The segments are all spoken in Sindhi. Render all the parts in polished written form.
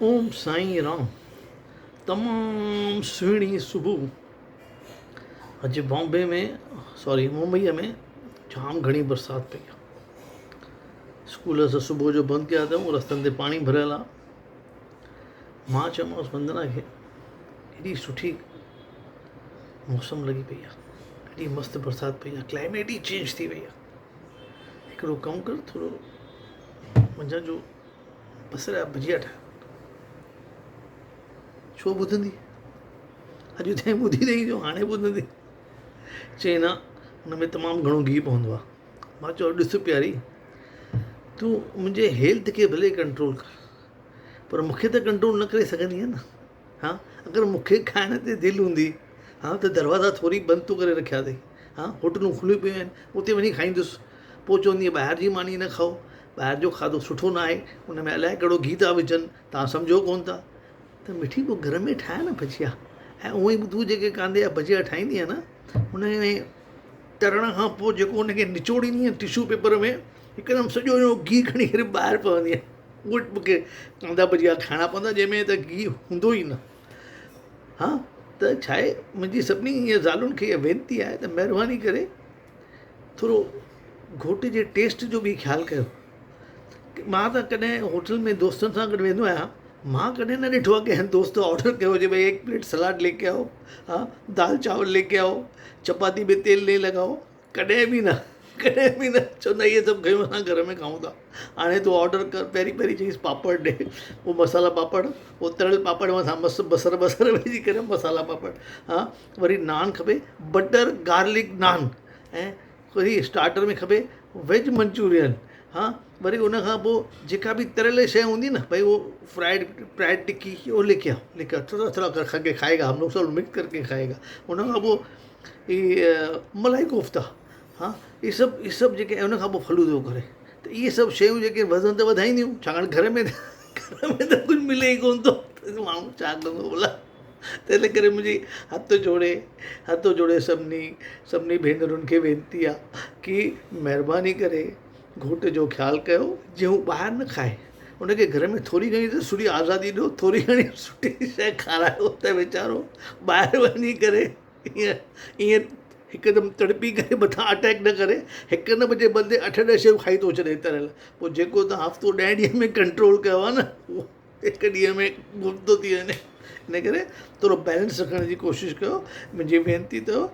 اوم سائين رام تمام سهڻي صبح اڄ بامبي ۾ سوري ممبئي ۾ جام گهڻي برسات پئي آ اسڪول اسان صبح جو بند ڪيا اٿئون رستن تي پاڻي ڀريل آ مان چيومانس وندنا کي ايڏي سٺي موسم لڳي پئي آ ايڏي مست برسات پئي آ ڪلائميٽ ئي چينج ٿي وئي آ هڪڙو ڪم ڪر ٿورو منجهند جو بصر جا ڀجيا ٺاهي ڇو ٻڌندي اڄ تائين ٻڌي اٿئي جو هاڻي ٻڌندي چئي نه هن ۾ تمام گهڻو گيهه پوندو آهي مان چيو ڏس پياري تون منهنجي هيلٿ کي ڀلي ڪنٽرول ڪر پر مونکي ته ڪنٽرول نه ڪري سگهندينء نه ها اگر مون کي کائڻ تي دل هوندي ها ته دروازا ٿوري بند تو ڪري رکيا اٿئي ها هوٽلون کليون پيون آهن اتي وڃي کائيندس پوء چوندينء ٻاهر جي ماني نه کائو ٻاهر جو کاڌو سٺو نه آهي ان ۾ الائي ڪهڙو گيهه ٿا وجهن توهان سمجهو ڪونه ٿا ته مٺي پوء گهر ۾ ٺاهي نه ڀجيا ۽ اونئن ئي تون جيڪي ڪانڌي جا ڀجيا ٺاهيندينء نه ان ۾ ترڻ کان پوء جيڪو ان کي نچوڙيندينء ٽشو پيپر ۾ هڪدم سڄو گيهه کڻي ڪري ٻاهر پوندينء اهي مون کي ڪاندا ڀجيا کائڻا پوندا جنهن ۾ ته گيهه هوندو ئي نه ها ته ڇا آهي منهنجي سڀني ائين زالن کي اها وينتي آهي ته مهرباني ڪري ٿورو گهوٽ جي ٽيسٽ جو به خيال ڪيو مان ته ڪڏهن هوٽل ۾ دوستن سان گڏ ويندو آهيان مان ڪڏهن نه ڏٺو آهي ڪنهن دوست آرڊر ڪيو هجي ڀئي هڪ پليٽ سلاڊ ليڪي آئو ها دال چاول ليڪي آئو چپاتي ۾ تيل نهين لگائو ڪڏهن به نه ڪڏهن به نه چوندا اهي سڀ شيون اسان گهر ۾ کائون ٿا هاڻي تون آرڊر ڪر پهرين پهرين چئيس پاپڙ ڏي پوء مصالحا پاپڙ پوء تريل پاپڙ مٿان مست بصر بصر وجهي ڪري مصالحا پاپڙ ها وري نان کپي بٽر گارلڪ نان ۽ وري اسٽارٽر ۾ کپي ويج منچورين ها وري ان کان پوء جيڪا به تريل شيء هوندي نه ڀئي اهو فرائيڊ فرائيڊ ٽڪي اهو ليڪي آئو ليڪي آئو ٿورا ٿورا کر ڪي کائي گا هم لوگ سڀ مڪس ڪر ڪي کائي گا ان کان پوء هي ملائي ڪوفتا ها هي سڀ هي سڀ جيڪي ان کان پوء فلودو ڪري ته اهي سڀ شيون جيڪي وزن ته وڌائينديون ڇاڪاڻ گهر ۾ گهر ۾ ته ڪجهه ملي ئي ڪونه ٿو ته ماڻهو ڇا ڪندو ڀلا تنهن ڪري منهنجي هٿ جوڙي هٿ جوڙي سڀني سڀني ڀينرن کي وينتي آهي ڪي مهرباني ڪري گهوٽ جو خيال ڪيو جي هو ٻاهر نه کائي ان کي گهر ۾ ٿوري گهڻي ته سٺي آزادي ڏيو ٿوري گهڻي سٺي شيء کارايو ته ويچارو ٻاهر وڃي ڪري ائين ائين هڪدم تڙپي ڪري مٿان اٽيڪ نه ڪري هڪ نه بجي بندي اٺ ڏهه شيون کائي ٿو ڇڏي تريل پوء جيڪو توهان هفتو ڏهه ڏينهن ۾ ڪنٽرول ڪيو آهي نه اهو هڪ ڏينهن ۾ گم ٿو ٿي وڃي ان ڪري ٿورو بيلنس رکڻ جي ڪوشش ڪيو منهنجي وينتي اٿو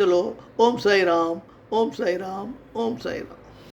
چلو اوم سائي رام اوم سائي رام اوم سائي رام.